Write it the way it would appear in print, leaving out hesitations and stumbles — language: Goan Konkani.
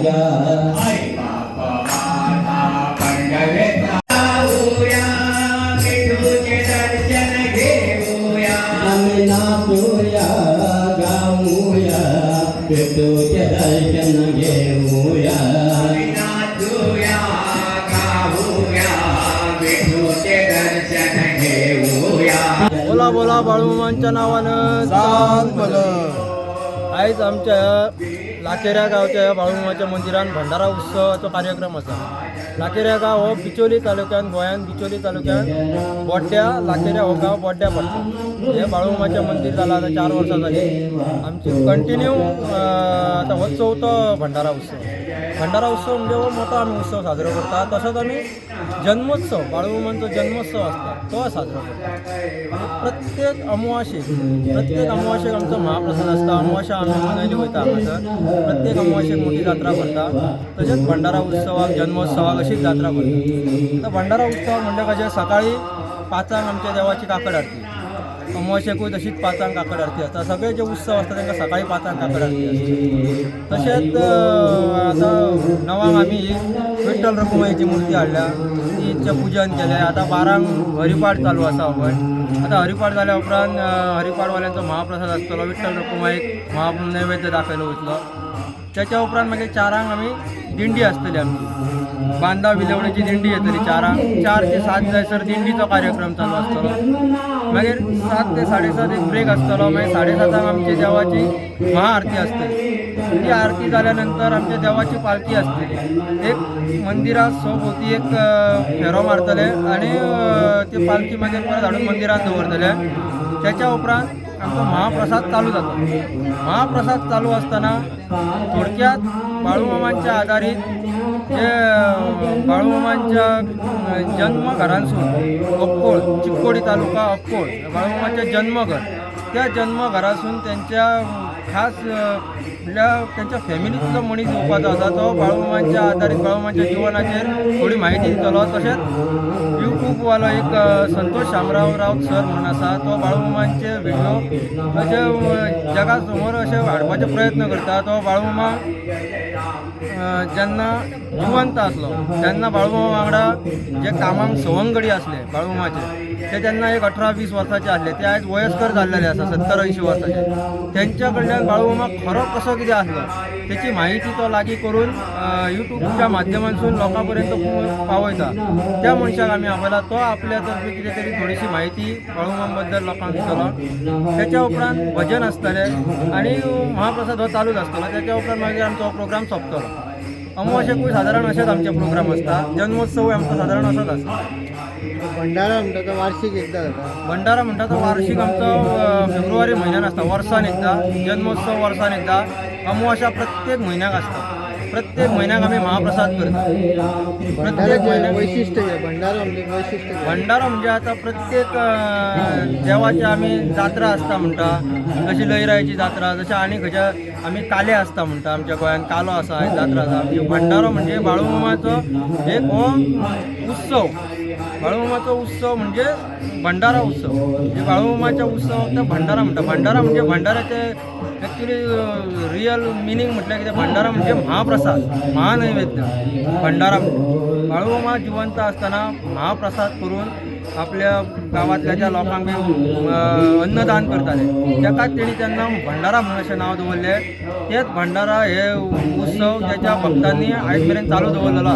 राजा. आई बाप माझा पंढरीत जाऊया, विठूचे दर्शन घेऊया. आम्ही नाचूया गाऊया, विठूचे दर्शन घेऊया. आम्ही नाचूया गाऊया, विठूचे दर्शन घेऊया. बोला बोला बाळूमामांच्या नावानं. आयज आमच्या लाखेऱ्या गांवच्या ह्या बाळूमामाच्या मंदिरान भंडारा उत्सवाचो कार्यक्रम आसा. लाखेऱ्या गांव हो बिचोली तालुक्यान, गोंयान बिचोली तालुक्यान बोड्ड्या, लाखेऱ्या हो गांव बोड्ड्या पडटा. हे बाळूमामाचें मंदीर जालां आतां 4 वर्सां जालीं आमची कंटिन्यू. आतां हो चवथो भंडारा उत्सव. भंडारा उत्सव म्हणजे हो मोठो आमी उत्सव साजरो करता. तसोच आमी जन्मोत्सव, बाळूमामांचो जन्मोत्सव आसता तो साजरो करता. आनी प्रत्येक अमावाशेक, प्रत्येक अमावाशेक आमचो महाप्रसाद आसता. अमावाशा आमी मनयली वयता हांगासर. प्रत्येक अमावाशेक मोठी जात्रा भरता. तशेंच भंडारा उत्सवाक, जन्मोत्सवाक अशीच जात्रा भरता. आतां भंडारा उत्सव म्हणल्यार कशें, सकाळी 5 आंक आमच्या देवाची काकड आरती. अमावाशेकूय तशीच 5 आंक काकड आरती आसता. सगळे जे उत्सव आसता तांकां सकाळी 5 आंक काकड आरती आसता. तशेंच आतां 9 आंक आमी विठ्ठल रखुमाईची मूर्ती हाडल्या, तिचें पुजन केलें. आतां 12 आंक हरिपाठ चालू आसा हय. आतां हरिपाठ जाल्या उपरांत हरिपाठवाल्यांचो महाप्रसाद आसतलो. विठ्ठल रखुमाईक महानैवेद्य दाखयलो वयतलो. त्याच्या उपरांत मागीर 4 आंक आमी दिंडी आसतली आमची. बांदा विलवणीची दिंडी येतली 4 आंक. 4 ते 7 जायसर दिंडीचो कार्यक्रम चालू आसतलो. मागीर 7 ते 7:30 एक ब्रेक आसतलो. मागीर 7:30 आंक आमची देवाची महाआरती आसतली. ती आरती जाल्या नंतर आमच्या देवाची पालखी आसतली. एक मंदिरा सभोवती एक फेरो मारतले आनी ती पालखी मागीर परत हाडून मंदिरात दवरतले. त्याच्या उपरांत आमचो महाप्रसाद चालू जाता. महाप्रसाद चालू आसतना थोडक्यात बाळूमामांच्या आदारीत जे बाळूमामांच्या जन्म घरांसून अक्कोळ, चिक्कोडी तालुका अक्कोळ, बाळूमामाचें जन्मघर, त्या जन्मघरासून त्यांच्या खास म्हणल्यार त्यांच्या फॅमिलींतलो मनीस येवपाचो आसा. तो बाळूमामांच्या आदारीत बाळूमामांच्या जिवनाचेर थोडी म्हायती दितलो. तशेंच युट्यूबवालो एक संतोष शामराव राऊत सर म्हणून आसा, तो बाळूमामांचे व्हिडिओ अशे जगा समोर अशे हाडपाचे प्रयत्न करता. तो बाळूमामा जेन्ना जिवंत आसलो तेन्ना बाळूमामा वांगडा जे कामाक सवंगडी आसले बाळूमामाचे, ते तेन्ना एक 18-20 वर्साचे आसले. ते आयज वयस्कर जाल्लेले आसा, 70-80 वर्साचे. तेंच्या कडल्यान बाळूमामा खरो कसो कितें आसलो तेची म्हायती तो लागीं करून युट्यूबच्या माध्यमांतसून लोकां पर्यंत पावयता. त्या मनशाक आमी आपयला. तो आपल्या तर्फे कितें तरी थोडीशी म्हायती बाळूमामा बद्दल लोकांक दितलो. त्याच्या उपरांत भजन आसतलें आनी महाप्रसाद हो चालूच आसतलो. त्याच्या उपरांत मागीर आमचो हो प्रोग्राम सोंपतलो. अमावाशेकूय सादारण अशेंच आमचे प्रोग्राम आसता. जन्मोत्सवूय आमचो सादारण असोच आसता. भंडारा म्हणटा तो वार्षिक एकदा जाता? भंडारा म्हणटा तो वार्षिक आमचो फेब्रुवारी म्हयन्यान आसता, वर्सान एकदा. जन्मोत्सव वर्सान एकदा. अमावास्या प्रत्येक म्हयन्याक आसता. प्रत्येक म्हयन्याक आमी महाप्रसाद करता प्रत्येक भंडाराचे म्हयन्याक. वैशिश्ट्य कितें? भंडारा म्हणजे वैशिश्ट्य कितें? भंडारो म्हणजे आतां प्रत्येक देवाची आमी जात्रा आसता म्हणटा, जशी लयराईची जात्रा, जशें आनी खंयच्या आमी काले आसता म्हणटा. आमच्या गोंयांत कालो आसा, जात्रा आसा. आमची भंडारो म्हणजे बाळूमामाचो एक हो उत्सव. बाळूमामाचो उत्सव म्हणजे भंडारा उत्सव. म्हणजे बाळूमामाच्या उत्सवाक ते भंडारा म्हणटा. भंडारा म्हणजे, भंडाराचे एक्चुली रियल मिनींग म्हटल्यार कितें? भंडारा म्हणजे महाप्रसाद, महानैवेद्य भंडारा म्हणजे. बाळूमामा जिवंत आसतना महाप्रसाद करून आपल्या गांवांतल्या ज्या लोकांक अन्नदान करताले, ताकाच तेणी तेन्ना भंडारा म्हणून अशें नांव दवरलें. तेच भंडारा हे उत्सव त्याच्या भक्तांनी आयज मेरेन चालू दवरलेलो आसा.